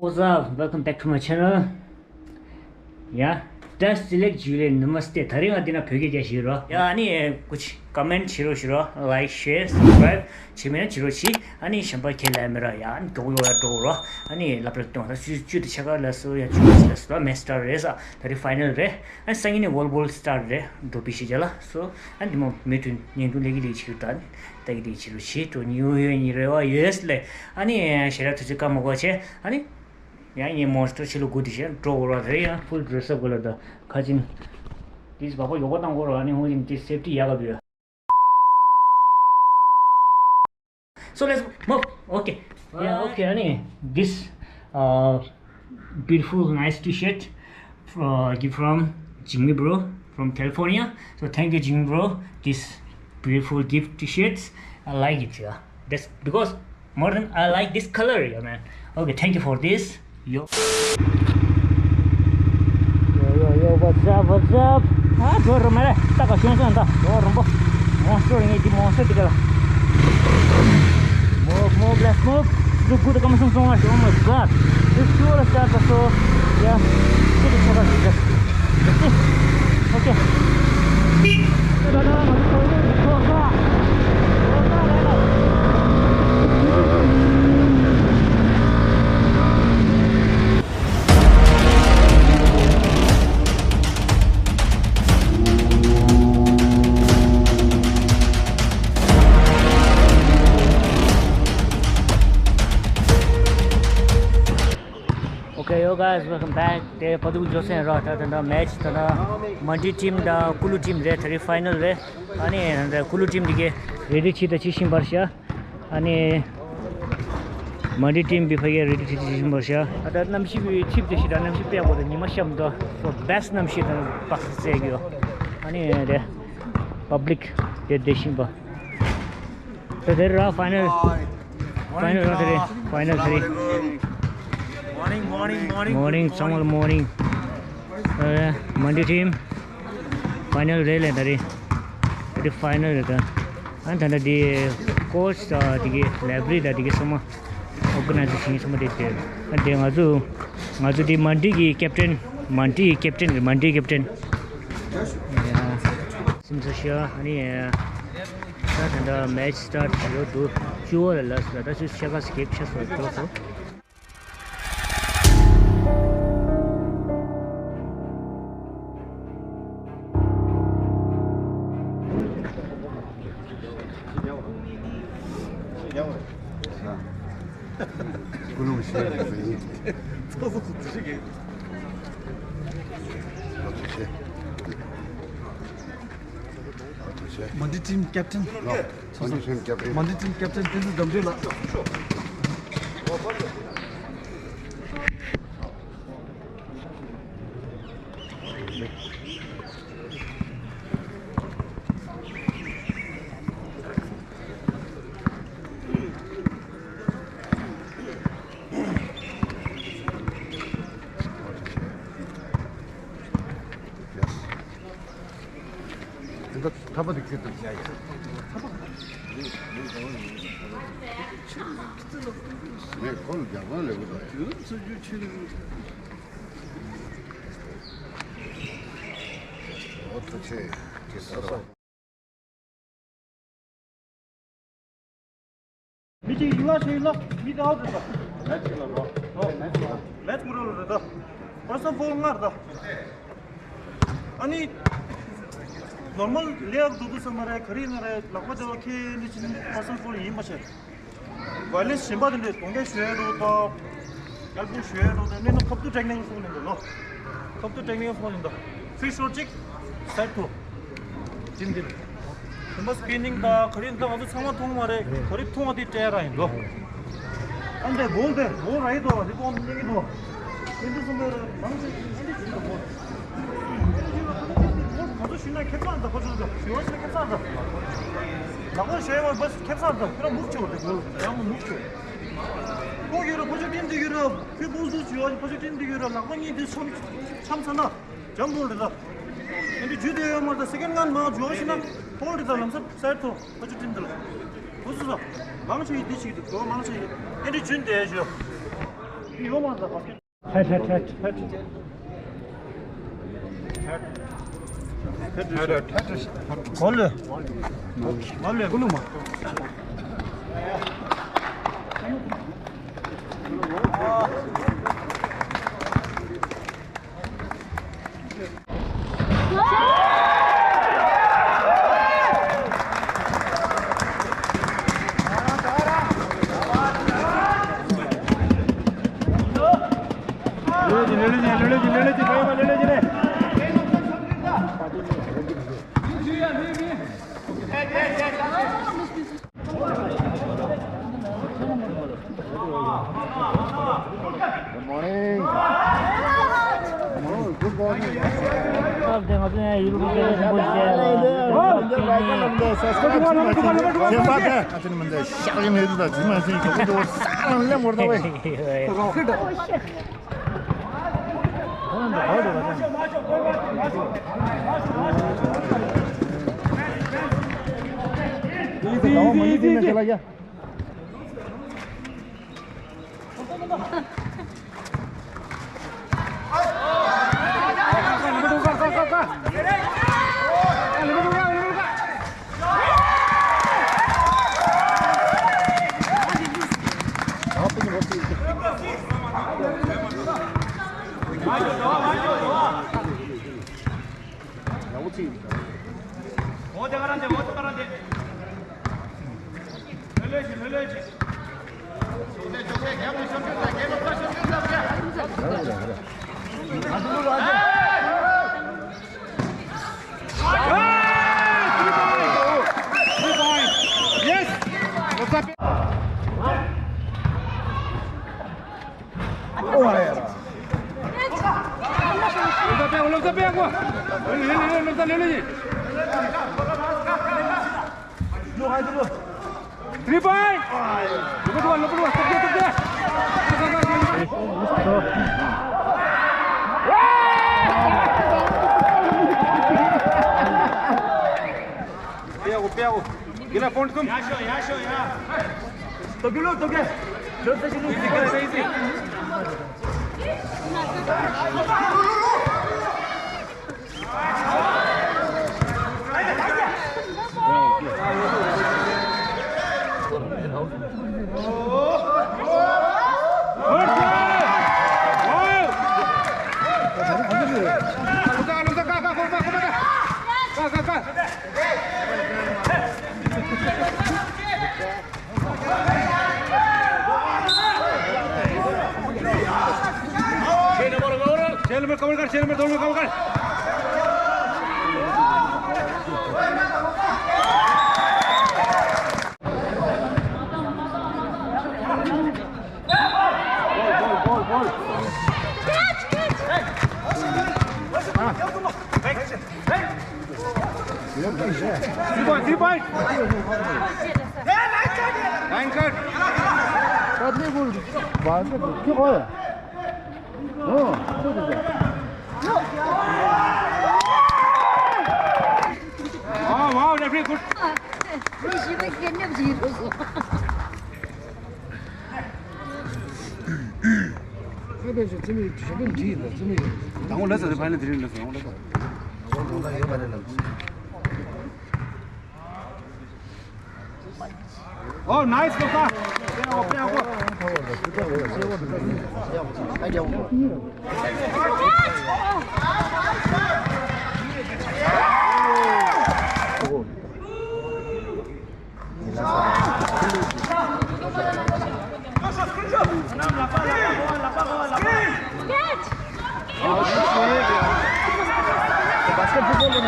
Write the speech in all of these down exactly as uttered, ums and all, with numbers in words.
What's up? Welcome back to my channel. ཡ། Dust Select Julie Namaste. དེ་རིང་ང་འདི་ན་བོད་སྐད་རྒྱག་ཞིག་རོ། ཡ་ཨ་ནི་ཀུ་ཅི་ཀོ་མེན་ཊི་བྱེད་རོགས་ཞུ་རོགས། Like, share, subscribe བྱེད་མེད་ན་བྱེད་རོགས་གྱིས། ཨ་ནི་གཞན་པ་ཁས་ལེན་མེད་ར། ཡ་ཨ་ནི་མགྱོགས་ཡོང་ཡ་འགྲོ་རོགས། ཨ་ནི་སློབ་གྲྭ་གཏོང་ད་སུ་བཅུ་དང་ཕྱེད་ཀ་ལ་སུ་ཡ་བཅུ་ལ་སུ་ལ་མེ་སི་ཊར་རེད་ས། དེ་རིང་ཕའི་ནལ་རེད། ཨ་ནི་སང་ཉིན་ནི་ཝོལ་བོལ་སི་ཊར་རེད། འགྲོ་པའི་གཞིས་ཆགས་ལ་སོ། ཨ་ནི་འདི་མོ་མུ་མཐུད་བརྙན་ཐུང་ལས་ཀྱི་ལས་བྱེད་ཀྱི་ད་ནི་ལྟ་གི་དེ་བྱེད་རོགས་གྱིས། འགྲོ་ཉིན་ཡོད་ཉིན་རེ་བ་ཡོད་ལས། ཨ་ནི་ཞེ་དྲག་ཐུགས་རྗེ་བཀའ་མ་དགོས་བྱས། ཨ་ནི། ཡང་ངས་མོན་སི་ཊར་ཕྱི་ལོ་དགུ་དེ་བཞིན་འགྲོ་དགོས་ར་རེད། ཡང་ཕུལ་ཌི་རེ་སི་ཨབ་དགོས་ལ་ད་ཁ་ཅིན། དེས་བག་པ་ཡོག་པ་བཏང་དགོས་ར། ཨ་ནི་ཧུང་ཅིན་དེ་སེབ་ཊི་ཡག་ག་བུ། So let's move. Okay. Yeah, okay. ཨ་ནི་this uh, beautiful nice t-shirt uh, gift from Jingmi bro from California. So thank you, Jingmi bro. This beautiful gift t-shirts. I like it. Yeah. That's because more than I like this color, yeah, man. Okay, thank you for this. Yo. Yo, yo, yo, what's up, what's up? ཨ་འགྲོ་རུ་མ་རེད། ད་ག་བྱུང་སོང་ད། འགྲོ་རུམ་པོ། མོན་སི་ཊར་ངས་འདི་མོན་སི་ཊར་འདི་ག་ལ། Move, move, let's move. Look good, come on, come on. Oh my God. This sure is that so. Yeah. Good to check out this. Okay. Okay, yo guys, welcome back. དེ་བ་དུག་ཇོ་སེན་ར་ད་ད་ད་མེ་ཆི་ད་ད་མན་ཌི་ཊིམ་དང་ཀུ་ལུ་ཊིམ་རེད། དེ་རིང་ཕའི་ནལ་རེད། ཨ་ནི་ད་ཀུ་ལུ་ཊིམ་འདི་གས་རེ་ཌི་བྱེད་ད་བྱེད་བཞིན་པར་ཤག་ཨ་ནི་མན་ཌི་ཊིམ་བི་ཕ་གས་རེ་ཌི་བྱེད་བྱེད་བཞིན་པར་ཤག་ཨ་ད་གནམ་གཤིས་ཀྱི་ཊིབ་དེ་ཞིག་ད་གནམ་གཤིས་དཔེ་ཡག་པོ་དང་ཉི་མ་ཤར་འདུག for best གནམ་གཤིས་དང་པགས་ས་རྩེ་གི་ཡོད། ཨ་ནི་དེ་པབ་ལིག་དེ་བསྡད་བཞིན་པ། ད་དེ་ར་ཕའི་ནལ། ཕའི་ནལ་ར་དེ་རེད། ཕའི་ནལ་དེ་རེད། Morning, morning, morning. Morning, ཚང་མ་ལ་མོར་ནིང་། ཨ་མན་ཌི་ཊིམ་ཕའི་ནལ་རེད་ལས་ད་རེད། དེ་ཕའི་ནལ་རེད་ད། ཨ་ད་ད་དེ་ཀོ་ཆི་དང་དེ་གི་ལའི་བྷ་རི་དང་དེ་གི་ཚང་མ་ཨོར་ག་ནའི་ཛེ་ཤན་ཚང་མ་དེ་དེ། ཨ་དེ་ང་ཚོ་ང་ཚོ་དེ་མན་ཌི་གི་ཀེབ་ཊན། མན་ཌི་གི་ཀེབ་ཊན་རེད། མན་ཌི་ཀེབ་ཊན། ཡ། སིམ་ཚོ་ཤ་ཨ་ནི་ཡ། ད་ད་ད་མེ་ཆི་སི་ཊར་ཊི་བྱེད་ཡོད་འདུག་བཅུ་པ་ལ་ལ་སོ་ད་ད་ཆུ་ཤ་ཁ་སི་ཀེབ་ཤ་སོ་འགྲོ་སོ། ཀུ་ལུང་ཞེས་ཟེར། མན་ཌི་ཊིམ་ཀེབ་ཊན། མན་ཌི་ཊིམ་ཀེབ་ཊན། མན་ཌི་ཊིམ་ཀེབ་ཊན་བསྟན་འཛིན་དམ་ཆོས་ལགས། ཐ་པ་དེ་ཁྱེར་ཐུབ་བྱ་ཡ། ངས་ཁོ་ལ་རྒྱག་པ་ལས་གོ་དང་། ཨོ་ཐུགས་ཆེ། དེ་ས་སོ། མི་གཅིག་ཡིན་ལ་ཞིག་ལ་མི་དེ་ཨའུ་ཊི་རེད་ད། ལེབ་ཅིག་ལ་རོ། ཨོ། ལེབ་ཅིག་ལ་རོ་རེད་ད། པར་སན་ཕོལ་ལྔ་རེད་ད། ཨ་ནི་ནོར་མལ་ལེ་ཨབ་འགྲོ་འདུག་ས་མ་རེད། ག་རེ་ཡིན་ན་རེད། ལག་པ་དེ་བ་ཁེ་ནི་ཅིན་པར་སན་ཕོལ་ཡིན་པ་ཤེས། ཝའི་ལེན་སི་གཞན་པ་དེ་འདྲས་གདོང་གཏད་ཞུ་ཡ་རོ་ད། ཨེལ་བོ་ཞུ་ཡ་རོ་ད། ནི་ནི་ཁབ་ཏུ་ཊེག་ནི་ཀལ་ཕོན་ཡིན་ད་ལོ། ཁབ་ཏུ་ཊེག་ནི་ཀལ་ཕོན་ཡིན་ད། ཕི་ཤོར་ཅིག་སའིཌ་ཐུ། ཇིམ་དེ། དེ་མ་སི་པི་ནིང་དང་ག་རེ་ཡིན་ད་ང་ཚོ་ཚང་མ་མཐོང་མ་རེད། ག་རེ་མཐོང་བ་དེ་སྤྲད་ར་ཡིན་ལོ། ཨ་འདྲས་གོང་དེ་གོང་ར་ཡིན་དོ། དེ་གོང་མི་གི་དོ། དེ་འདྲ་སོང་པའི་མང་ཆེ་ཨ་འདྲས་ཅིག་དང་གོང་། ཨ་འདྲས་ཅིག་ལ་ཁ་ཐུག་ཅིག་དེ་གོང་ང་ཚོ་ཞུས་ན་ཁེབས་ཚང་ད་ཁོ་ཚོ་ཞུ་བ་ཞིག་ན་ཁེབས་ཚང་ད། ལག་པ་ཞུ་ཡ་མ་བས་ཁེབས་ཚང་ད་ཁོ་རང་མུག་ཆེ་བ་དེ་གོང་ཡང་མ་མུག་ཆེ་བ། ཁོ་གི་ར་ཕ་ཆོས་ཁྲིམས་དེ་གི་ར་ཁོས་བོ་སུ་ཞུ་བ་ཕ་ཆོས་ཁྲིམས་དེ་གི་ར་ལག་པ་གཉིས་དེ་འཆམ་འཆམ་ཚ་ན། འཇམ་པོ་རེད་ད། ཨེ་འདྲ་རྒྱུ་དེ་ཡོད་མ་རེད་ད། སེ་ཀེན་ཌི་ལན་མང་འཇོག་ཤེ་ན་ཧོལ་རེད་ད། ལམ་སང་སའིཌ་ཐོ་ཕ་ཆུ་ཏིན་དེ་ལ་ཧུ་སུ་ས་མང་ཆེ་ཡི་དེ་ཞིག་འདུག་གོ། མང་ཆེ་ཡི་ཨེ་འདྲ་རྒྱུན་དེ་ཞོ། ཧད་ཧད་ཧད། གོ་ལེ། གོ་ལེ་ཀུ་ལུ་མ། Good morning. Oh, good morning. Easy, easy, easy, easy. Three point. Pego, pego. Gila, point tum. Easy, easy. छह number cover कर, छह नंबर दो में कवर कर। Three point, three point. Line cut. Cut नहीं बोल, बाहर से बोल, क्यों हो? Oh, wow, referee, good. Oh, nice, Kota. Basket football ལ་ཡ།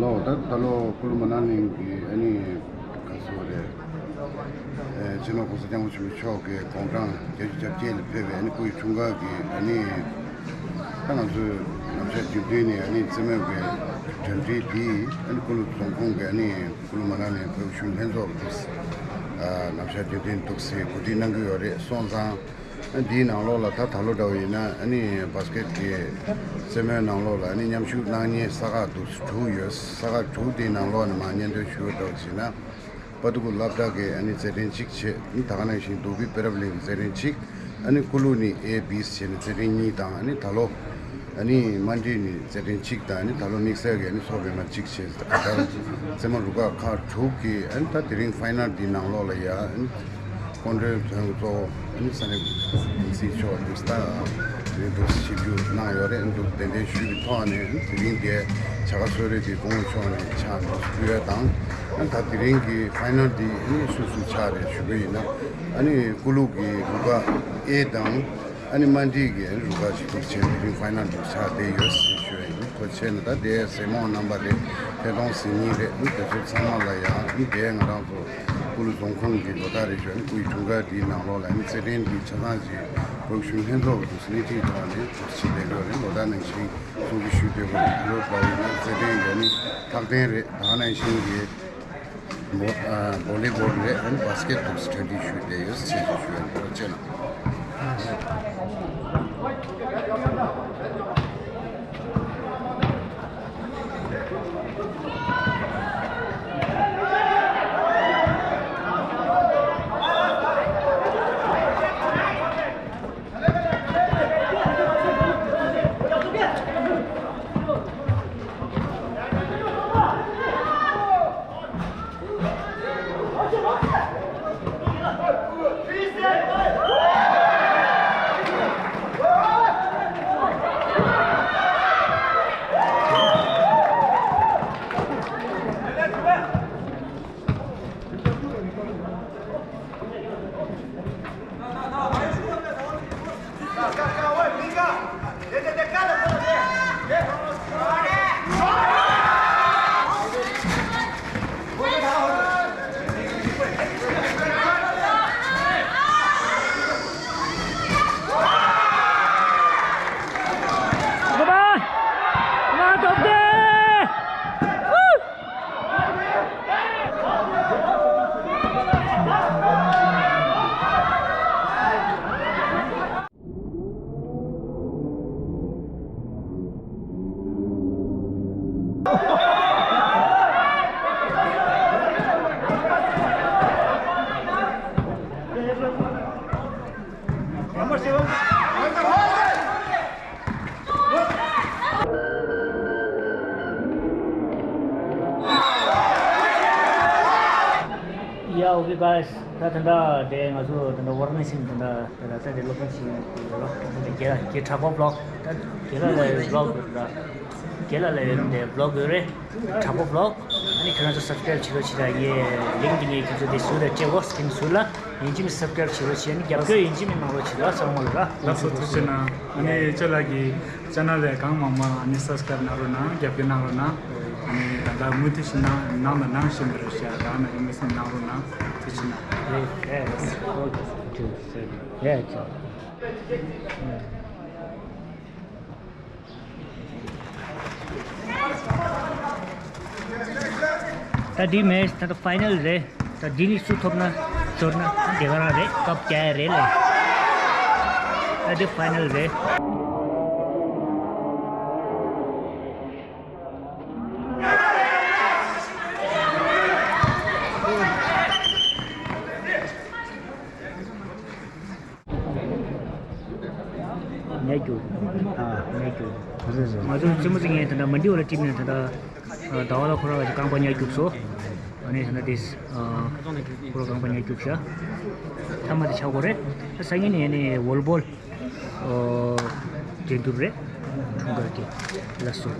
ལོ། ད་ད་ལོ་ཀུ་ལུ་མ་ན་ལིང་གི་ཨ་ནི་ག་སོ་རེད། ཨེ། སྤྱི་ནོར་༸གོང་ས་༸སྐྱབས་མགོན་ཆེན་པོ་མཆོག་གི་དགུང་གྲངས་བརྒྱད་ཅུ་གྱ་བརྒྱད་ལ་ཕེབས་པའི་ཨ་ནི་སྐུའི་འཁྲུངས་སྐར་གྱི་ཨ་ནི། ད་ང་ཚོས་ནམ་ཞག་རྒྱུན་ལྡན་ནས་ཨ་ནི་རྩེད་མོའི་གི་གྲ་སྒྲིག་འདི་ཨ་ནི་ཀུ་ལུ་རྫོང་ཁོངས་ཀྱི་ཨ་ནི་ཀུ་ལུ་མ་ན་ལིང་བོད་གཞུང་ལྷན་ཚོགས་ལ་འདུག་ཟེར། ནམ་ཞག་རྒྱུན་ལྡན་འདུག་ཟེར་གོ་སྒྲིག་གནང་གི་ཡོད་རེད། སོང་ཙང་། འདིའི་ནང་ལོགས་ལ་ད་ད་ལོ་འདྲ་བོ་ཡིན་ན་ཨ་ནི་བཱ་སི་ཀེཊ་གི་རྩེད་མོའི་ནང་ལོགས་ལ་ཨ་ནི་མཉམ་ཞུགས་གནང་མཁན་ས་ཁག་དུ་དྲུག་ཡོད། ས་ཁག་དྲུག་དེའི་ནང་ལོགས་ནས་མར་སྙན་སྒྲོན་ཞུ་བ་འདྲ་བོ་བྱས་ན། པ་ཏུ་ཀུ་སློབ་གྲྭ་གི་ཨ་ནི་རྩེད་འགྲན་གཅིག་བྱས། ད་ག་ནང་བཞིན་དུ་བི་པེ་རབ་གླིང་གི་རྩེད་འགྲན་གཅིག་ཨ་ནི་ཀུ་ལུ་ནི་ཨེ་བི་བྱས་ནས་རྩེད་འགྲན་གཉིས་དང་། ཨ་ནི་ད་ལོ་ཨ་ནི་མན་ཌི་ནི་རྩེད་འགྲན་གཅིག་དང་། ཨ་ནི་ད་ལོ་དམིགས་བསལ་གྱི་ཨ་ནི་ཚོགས་པའི་མ་གཅིག་བྱས། ད་ལྟ་རྩེད་མོ་རུ་ཁག་ཁག་དྲུག་གི་ཨ་ནི་ད་དེ་རིང་ཕའི་ནལ་འདི་ནང་ལོགས་ལ་ཡ་ཨ་ནི་སྐུ་མགྲོན་ཚོས་གཙོ་བོ་ཨ་ནི་ས་གནས་སྲིད་ཕྱོགས་དུ་ད་དེ་རིང་འདུག་ཞིབ་འཇུག་གནང་ཡོད་རེད། འདུག་གདན་འདྲེན་ཞུས་པའི་ཐོག་ནས་དེ་རིང་འདིའི་བྱ་དགའ་གསོལ་རས་དེ་སྐུ་ངོ་མཆོག་ནས་ཕྱག་འདུག་ཕུལ་ཡ་དང་། ཨ་ནི་ད་དེ་རིང་གི་ཕའི་ནལ་འདི་ཨ་ནི་སུ་སུ་ཆགས་རེད་ཞུ་གི་ཡིན་ན། ཨ་ནི་ཀུ་ལུ་གི་རུ་ཁག་ཨེ་དང་། ཨ་ནི་མན་ཌི་གི་རུ་ཁག་ཅིག་འདུག་བྱས་དེ་རིང་ཕའི་ནལ་འདུག་ཆགས་བསྡད་ཡོད་ཞེས་ཞུ་ཡ་ཡིན། ཐུགས་རྗེ་ཆེ་ན། ད་དེ་སེར་མོ་རྣམ་པ་རེད། ཐད་གཏོང་གཟིགས་མཁན་རེད། ཨ་ནི་དེ་ཚོ་ཚང་མ་ལ་ཡང་ཨ་ནི་དེ་ང་རང་ཚོ་ཀུ་ལུ་རྫོང་ཁོངས་ཀྱི་ལོ་ལྟར་རེ་བཞིན་ཨ་ནི་ཀུ་ཡི་འཁྲུངས་སྐར་འདིའི་ནང་ལོགས་ལ་ཨ་ནི་རྩེད་འགྲན་འདི་ཆ་ཚང་ཅིག་བོད་ཀྱི་གཞོན་ལྷན་ཚོགས་ཀྱི་སྣེ་ཁྲིད་ཐོག་ནས་ཐུགས་རྗེ་ཆེ་ལེགས་འགྲོ་རེད། ལོ་ལྟར་ནང་བཞིན་གསུང་ཆོས་ཞུས་དུས་ཀུན་ལོ་ལྟར་ཡིན་ན་རྩེད་འགྲན་ཡོད་ནི་ལྷག་དོན་རེད། ད་ག་ནང་བཞིན་གྱི་བོ་ཨ་བོ་ལི་བོལ་རེད། ཨ་ནི་བཱ་སི་ཀེཊ་ཐུགས་སུ་གྲ་སྒྲིག་ཞུས་བསྡད་ཡོད་ཅེས་ཞུ་ཡ་ཡིན། ཐུགས་རྗེ་ཆེ་གནང་། Yeah, okay, guys. ད་ད་ལྟ་དེ་ང་ཚོ་ད་ལྟ་ཝཱ་ར་ཎ་སི་ནས་ད་ལྟ་ད་ལྟ་དེ་སློབ་སྦྱོང་བྱེད་ཀྱི་ཡོད་རེད། ད་ལྟ་དགེ་ལགས་དགེ་དྲག་པོ་བི་ལོག་ད་དགེ་ལགས་ལ་བི་ལོག་ཡོད་རེད། དགེ་ལགས་ལ་ཡོད་དེ་བི་ལོག་ཡོད་རེད། དྲག་པོ་བི་ལོག་ཨ་ནི་ཁྱེད་རང་ཚོ་སབ་སི་ཀ་རའིབ་བྱེད་རོགས་བྱེད་དང་། ངས་ལིང་ཀི་འདི་ངས་ཁྱེད་ཚོ་དེ་ཟུར་ལ་སྤྲད་གོ་སི་ཀིན་ཟུར་ལ། ཡིན་གཅིག་མིན་སབ་སི་ཀ་རའིབ་བྱེད་རོགས་བྱེད། ཨ་ནི་རྒྱབ་སྐྱོར་ཡིན་གཅིག་མིན་གནང་རོགས་བྱེད་ད་ཚང་མ་ལ་ར། ལགས་སོ། ཐུགས་རྗེ་གནང་། ཨ་ནི་ཅ་ལག་གི་ཅེ་ནལ་ལ་གང་མང་མང་ཨ་ནི་སབ་སི་ཀ་རའིབ་གནང་རོགས་གནང་། རྒྱབ་སྐྱོར་གནང་རོགས་གནང་། ཨ་ནི་ད་ལྟ་མུ་མཐུད་བཞིན་གནང་གནང་དང་གནང་བཞིན་པ་རེད་ཤག་ད་ནང་ཨེམ་ཨེས་ཨེན་གནང་རོགས་གནང་། ཐུགས་རྗེ་གནང་། ཡ་ཡ་ཡ། ཨོ་ཀེ། ཐུགས་རྗེ་ཆེ། ཡ་ཡ། ད་འདི་མེ་ཆི་ད་ལྟ་ཕའི་ནལ་རེད། ད་འདི་ནས་སུ་ཐོབ་ན་ཤོར་ན་དེ་ག་རང་རེད། ཀབ་རྒྱག་ཡ་རེད་ལེ། ད་འདི་ཕའི་ནལ་རེད། ཉལ་རྒྱུག་ཨ་ཉལ་རྒྱུག་རེད་རེད། ང་ཚོ་རྩེད་མོ་རྩེ་མཁན་ད་ལྟ་མན་ཌི་ཝ་ལ་ཊིམ་ནས་ད་ལྟ་ཟླ་བ་ལ་ཁོ་རང་ལ་རྐང་པ་ཉལ་རྒྱུག་སོང་། ཨ་ནི་ད་ལྟ་དེ་ཁོ་རང་རྐང་པ་ཉལ་རྒྱུག་ཤག་མཐའ་མ་དེ་ཆགས་དགོས་རེད། ད་སང་ཉིན་ནས་ནི་ཝོ་ལི་བོལ་འགྲན་བསྡུར་རེད། འཁྲུངས་སྐར་གྱི། ལགས་སོ།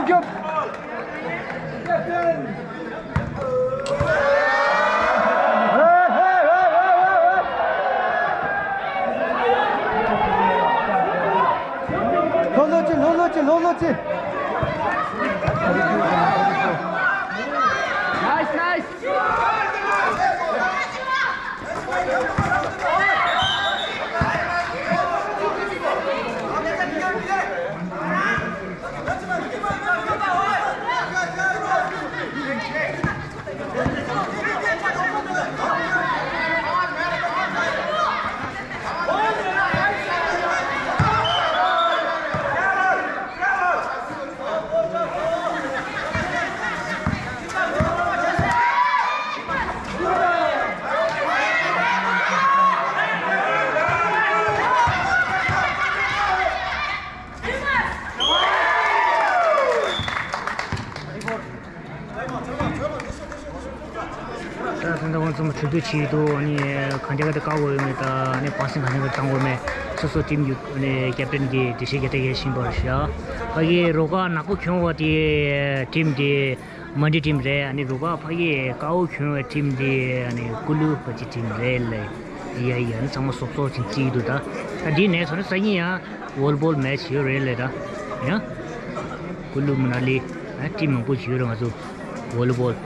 རྒྱོབ། ལྷོད་ལྷོད་བྱེད། ལྷོད་ལྷོད་བྱེད། ལྷོད་ལྷོད་བྱེད། Nice, nice. ད་ད་ལྟ་ང་ཚོ་གྲོས་བསྡུར་བྱེད་ཀྱི་འདུག་ཨ་ནི་གང་འདྲ་ག་དེ་བཀག་དགོས་ཡོད་མེད། ད་ཨ་ནི་བང་སེང་གང་འདྲ་ག་བཏང་དགོས་མེད། སོ་སོ་ཊིམ་གྱི་ཨ་ནི་ཀེབ་ཊན་གྱིས་འགྲེལ་བཤད་རྒྱག་སྟེ་ཡོད་བཞིན་པར་བཞག་ཕ་གིའི་རོ་ཁ་ནག་པོ་གྱོན་པ་དེ་ཊིམ་དེ་མན་ཌི་ཊིམ་རེད། ཨ་ནི་རོ་ཁ་ཕ་གིའི་དཀར་པོ་གྱོན་པའི་ཊིམ་དེ་ཨ་ནི་ཀུ་ལུ་པ་ཅི་ཊིམ་རེད་ལེ། ཡ་ཡ། ཨ་ནི་ཚང་མ་སོབ་སོབ་ཅིག་བརྩི་གི་འདུག་ད་ད་འདི་ནས་ཚོ་ནི་སང་ཉིན་ཡང་ཝོ་ལི་བོལ་མེ་ཆི་ཡོད་རེད་ལེ། ད་ཡ་ཀུ་ལུ་མ་ན་ལི་ཨ་ཊིམ་མང་པོ་ཞིག་ཡོད་རེད་ང་ཚོ། ཝོ་ལི་བོལ།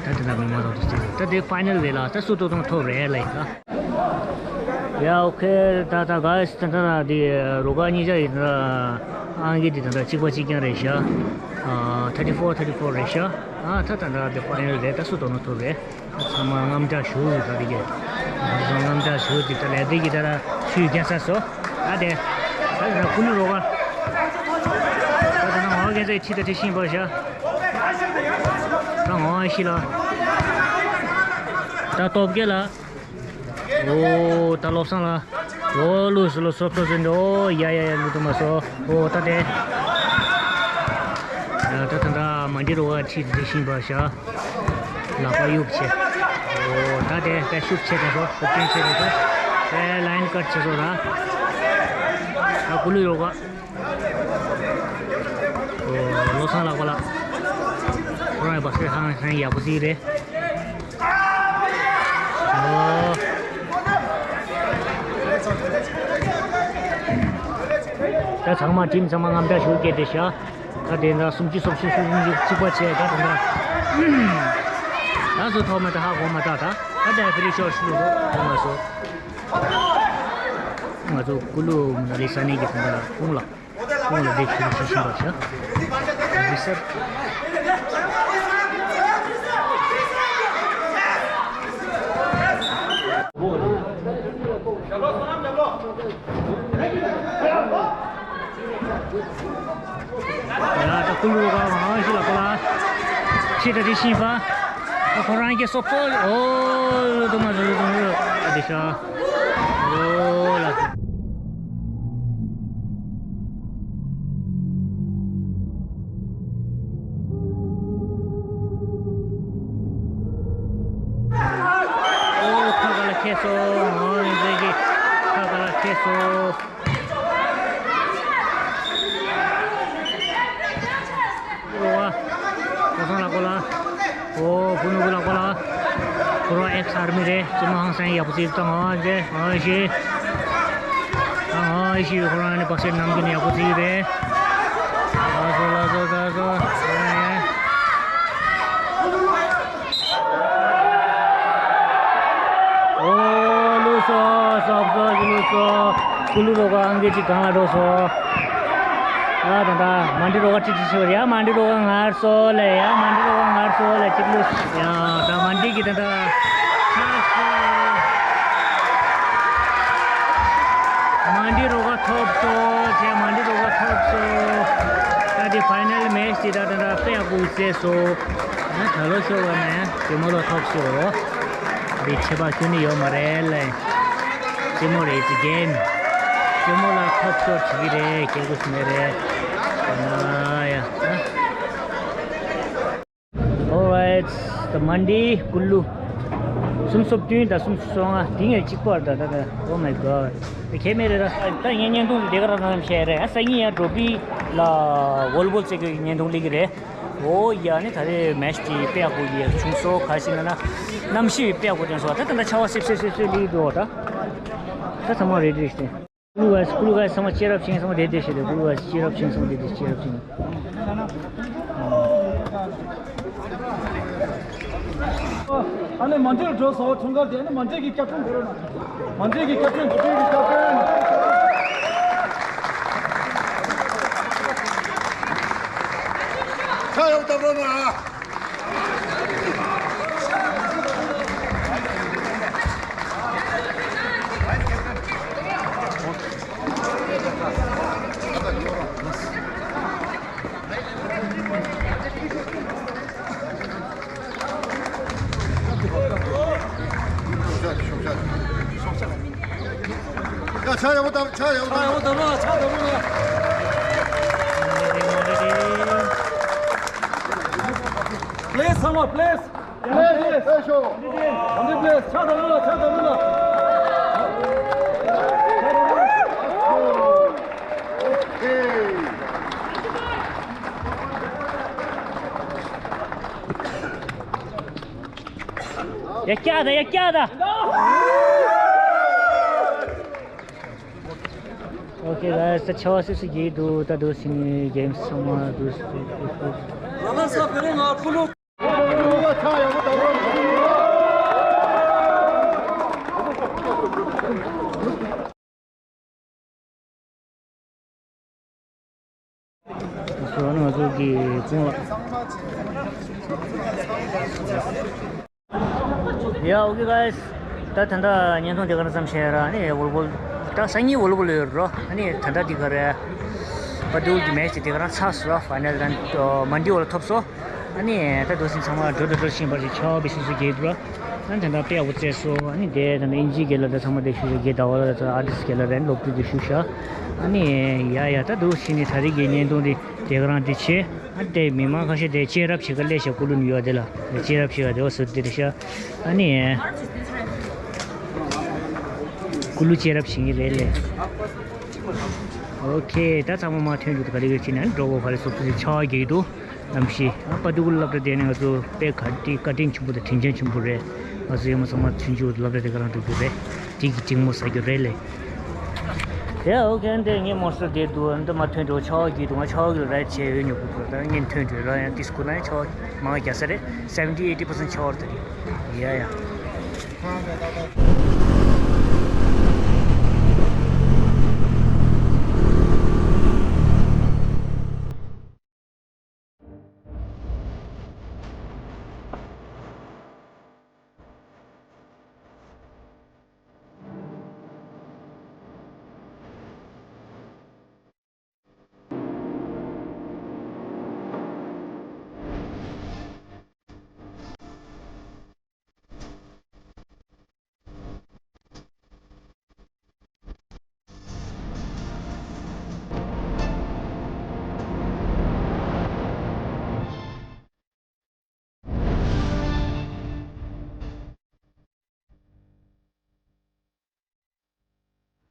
ད་དེ་འདྲ་མི་མང་རོགས་ཏུ་བརྩི་འདུག་ད་དེ་ཕའི་ནལ་རེད་ལ། ད་སུ་ཏོག་ཏོག་ཐོབ་རེད་ལེ་ད། ཡ་ཨོ་ཁེ། ད་ད་ག་ད་ད་ད་དེ་རོ་ཁ་གཉིས་ཆ་ཡིན་ད། ཨང་ཀི་དེ་ད་ད་གཅིག་པ་གཅིག་རྐྱང་རེད་ཤག་ཨ་ཐར་ཊི་ཕོར་ཐར་ཊི་ཕོར་རེད་ཤག་ཨ་ད་ད་ད་དེ་ཕའི་ནལ་རེད། ད་སུ་ཏོག་ན་ཐོབ་རེད། ཚང་མ་དངངས་སྐྲག་ཞུ་ཡོད་ད་དེ་གས། ང་ཚོ་དངངས་སྐྲག་ཞུ་དེ་ད་ལས་དེ་གི་ད་ད་ཆུ་རྒྱག་ས་སོ། ད་དེ་ད་ད་ཀུ་ལུ་རོ་ཁ། ད་ད་ང་ཨོ་རྒན་ཚོའི་ཁྲིད་ད་ཁྲིད་ཤིང་པ་ཤག་ད་ང་ཨ་ཤི་ལ། ད་སྟོབས་རྒྱལ་ལ། ཨོ་ད་བློ་བཟང་ལ། ཨོ་ལུས་སོ་ལུས་སོ་ཕོ་ཟིན་འགྲོ། ཡ་ཡ་ཡ། ལུས་དུ་མ་སོ། ཨོ་ད་དེ། ད་ད་ད་མ་འདི་རུ་བ་ཁྲིད་དེ་ཤིང་པ་ཤག་ལག་པ་གཡུག་བྱས། ཨོ་ད་དེ་དཔེ་ཤུགས་ཆེ་དེ་སོ། ཤུགས་རྐྱེན་ཆེ་དེ་སོ། དཔེ་ལ་ཡིན་ཀཊ་བྱེད་སོ་ད། ད་ཀུ་ལུ་ཡོད་ག་ཨོ་བློ་བཟང་ལགས་པ་ལགས། ཁོ་རང་ཡི་བ་སེ་ཧང་ཧང་ཡག་པོ་ཟིག་རེད། ཨོ། ད་ཚང་མ་ཊིམ་ཚང་མ་དངངས་སྐྲག་ཞུ་སྐད་དེ་ཤག་ད་དེ་འདྲ་སུམ་ཅུ་སོ་བཞི་སུམ་ཅུ་གཅིག་པ་བྱས་ད་དེ་འདྲ། ད་སུ་ཐོབ་མེད་ད་ཧ་གོ་མ་ཐག་ད་ད་དེ་ཕི་རི་ཤོར་ཤུ་ལུ་ཐོབ་མ་སོང་། ང་ཚོ་ཀུ་ལུ་མ་ན་ལི་ས་གནས་ཀྱི་དེ་འདྲ་ཁོང་ལ། ཁོང་ལ་འདི་ཞུ་ཞུ་བཞིན་པར་བྱ། འདི་སར། ཡ་ད་ཀུ་ལུ་ག་ང་ཞིག་ལ་ཁོ་ལ་ཕྱི་དྲ་དེ་ཤིང་པ། ད་ཁོ་རང་གི་སོབ་སོ་ཨོ་ལུ་དུ་མ་ཟུ་ལུ་དུ་མ་ཟུ་ཨ་དེ་ཤ་ཨོ་ལ། ཨོ་ཁ་ཁ་ལ་ཁེལ་སོང་། ཨོ་ཡིན་ཟེར་གི་ཁ་ཁ་ལ་ཁེལ་སོང་། རོ་བ། ཁོ་སང་ལ་ཁོ་ལ། ཨོ་ཕུ་ནུ་ཁོ་ལ་ཁོ་ལ། ཁོ་རོ་ཨེག་སི་ཨར་མི་རེད། ཅི་མ་ཧང་སང་ཡག་པོ་ཅིག་བཏང་ཨ་ཟེར་ཨ་ཤི། ཨ་ཨ་ཤི་ཁོ་རང་ནི་པག་སེ་ནམ་གི་ནི་ཡག་པོ་ཅིག་རེད། ལ་སོ་ལ་སོ་ལ་སོ། ཨོ་ལུས་སོ། སོབ་སོ་ལུས་སོ། ཀུ་ལུ་རོ་ག་ཨང་ཀི་ཅིག་གང་ལ་འགྲོ་སོ། ཡ་ད་ད་མ་འདི་རོ་ག་ཅིག་ཅིག་ཤོར། ཡ་མ་འདི་རོ་ག་ངར་སོ་ལེ། ཡ་མ་འདི་རོ་ག་ངར་སོ་ལེ་ཅིག་ལུས། ཡ་ད་མ་འདི་གི་ད་ད། མ་འདི་རོ་ག་ཐོབ་སོ། ཅེ་མ་འདི་རོ་ག་ཐོབ་སོ། ད་འདི་ཕའི་ནལ་མེ་ཆི་འདི་ད་ད་ད་དཔེ་ཡག་པོ་བྱས་སོ། ད་ད་ལོ་ཤོར་བ་ན་ཡང་ཇེ་མོ་ལ་ཐོབ་སོ། འདི་ཆད་པ་ཁྱོན་ནས་ཡོད་མ་རེད་ལེ། ཇེ་མོ་རེད། It's a game. ཇེ་མོ་ལ་ཐོབ་སོ་བྱེད་ཀྱི་རེད། སྐྱེ་དགོས་མེད་རེད། ཨ་ཡ། Alright, the མ་འདི་ཀུ་ལུ། སུམ་སོ་བདུན་དང་སུམ་སོ་ལྔ་དེ་ངས་གཅིག་པར་ད་ད་ད། Oh my God. ཁྱད་མེད་རེད་ད། ད་ངས་བརྙན་ཐུང་དེ་ག་རང་རང་བཤད་རེད། ཨ་སང་ཉིན་ཡང་འགྲོ་པི། ལ་ཝོལ་ལི་བོལ་རྩེད་གི་བརྙན་ཐུང་སླེབས་ཀྱི་རེད། ཨོ་ཡ་ནི་ད་རེས་མེ་ཆི་དེ་དཔེ་ཡག་པོ་ཡིན་བྱུང་སོང་། ག་ཞིག་ན་ན་གནམ་གཤིས་དཔེ་ཡག་པོ་བྱུང་སོང་། ད་ད་ད་ཆར་པ་སིབ་སིབ་སིབ་སིབ་སླེབས་འདུག་ད་ད་ཚང་མ་རེ་ཌི་རེད་ཤག་ཀུ་ལུ་གྷའེ་སི། ཀུ་ལུ་གྷའེ་སི། ཚང་མ་ཅེར་ཨབ་བྱེད། ཚང་མ་བསྡད་བསྡད་ཤག་རེད། ཀུ་ལུ་གྷའེ་སི། ཅེར་ཨབ་བྱེད། ཚང་མ་བསྡད་བསྡད། ཅེར་ཨབ་བྱེད། ཨ་ནི་མ་འདྲེས་འགྲོ་སོང་། འཁྲུངས་སྐར་དེ། ཨ་ནི་མ་འདྲེས་ཀྱི་སྐྱབས་མགོན་དགོས་རེད་ན། མ་འདྲེས་ཀྱི་སྐྱབས་མགོན། མ་འདྲེས་ཀྱི་སྐྱབས་མགོན། ཁ་ཡོག་བཏབ་རོགས་གནང་། ཡ། ཕྱག་ཡག་པོ་བཏབ། ཕྱག་ཡག་པོ་བཏབ། ཕྱག་ཡག་པོ་བཏབ་རོགས། ཕྱག་བཏབ་རོགས། པི་ལི་སི། ཚང་མ་པི་ལི་སི། པི་ལི་སི། པི་ལི་སི། ཕྱག་བཏབ་རོགས། ཕྱག་བཏབ་རོགས། ཡ་སྐྱག་ད། ཡ་སྐྱག་ད། ཨོ་ཁེ་གྷའེ་སི། ད་ཆར་པ་སིབ་སིབ་རྒྱག་གི་འདུག་ད་དུང་ཕྱི་ནས་གེམ་སི་ཚང་མ་འདུག་སོ་ནི་ང་ཚོ་གི་ཁོང་ལ། ཡ། ཨོ་ཁེ་གྷའེ་སི། ད་ད་ལྟ་བརྙན་ཐུང་དེ་ག་རང་ཙམ་བཤད་ར། ཨ་ནི་ཝོལ་ལི་བོལ། ད་སང་ཉིན་ཝོལ་ལི་བོལ་ཡོད་རོ། ཨ་ནི་ད་ལྟ་འདི་ག་རེ། པ་ཏུ་གི་མེ་ཆི་དེ་ག་རང་ཚར་སོང་ར། ཕའི་ནལ་རན་མན་ཌེ་འོག་ལ་ཐོབ་སོང་། ཨ་ནི་ད་དུང་སིན་ཚང་མ་འགྲོ་དང་འགྲོ་བཞིན་པར་ཞིག་ཆར་པ་སིབ་སིབ་རྒྱག་གི་འདུག་ར། ཨ་ནི་ད་ལྟ་དཔེ་ཡག་པོ་རྩེས་སོང་། ཨ་ནི་དེ་ད་ལྟ་དབྱིན་ཇིའི་རྒན་ལགས་དང་ཚང་མ་དེ་ཞུ་ཞུ་རྒན་ཟླ་བ་ལགས་དང་ཨར་ཊིསི་རྒན་ལགས་རེད། སློབ་ཕྲུག་དེ་ཞུ་ཤག་ཨ་ནི་ཡ་ཡ། ད་དུང་ཕྱི་ནས་ད་རེས་ཀྱི་བརྙན་ཐུང་དེ་དེ་ག་རང་དེ་བྱས། ཨ་དེ་མི་མང་ཁ་ཤས་དེ་ཅེར་ཨབ་བྱེད་ག་སླེབས་ཤག་ཀུ་ལུ་ནིའུ་ཡོག་དེ་ལ། ཅེར་ཨབ་བྱེད་ག་དེ་བ་སུ་དེ་རེད་ཤག་ཨ་ནི་ཀུ་ལུ་ཅེར་ཨབ་བྱེད་ཀྱི་རེད་ལེ། ཨོ་ཁེ། ད་ཚང་མ་མ་ཐོན་རྒྱུ་དེ་ག་རེ་ཡོད་ཅེ་ན། འགྲོ་གོ་ག་རེ་སོ་སོ་ཆར་པ་རྒྱག་གི་འདུག་གནམ་གཤིས། ཨ་པ་ཏུ་གུ་སློབ་གྲྭ་དེ་ནི་ང་ཚོ་དཔེ་བཀའ་དྲིན་བཀའ་དྲིན་ཆེན་པོ་དང་དྲིན་ཅན་ཆེན་པོ་རེད། ང་ཚོ་ཡོད་མ་ཚང་མ་མཐུན་འཇུག་སློབ་གྲྭ་དེ་ག་རང་འགྲོ་རྒྱུ་རེད། དེ་གི་འགྲིག་མོ་ཟ་རྒྱུ་རེད་ལེ། ཡ། ཨོ་ཁེ། འདི་ངས་མོ་སོ་བསྡད་འདུག་འདི་མ་ཐོན་འགྲོ། ཆར་པ་རྒྱག་གི་འདུག་ང་ཆར་པ་གི་རའིཌ་བྱས་ཡོད་ཉོ་དགོས་པ། ད་ངས་ཐོན་འགྲོ་ར། ཡང་ཏིས་ཁུ་ན་ཡང་ཆར་པ་མང་རྒྱག་ས་རེད། སེ་བེན་ཊི་ཨེ་ཊི་པར་སེན་ཊི་ཆར་པ་རེད་ད་རེད། ཡ་ཡ།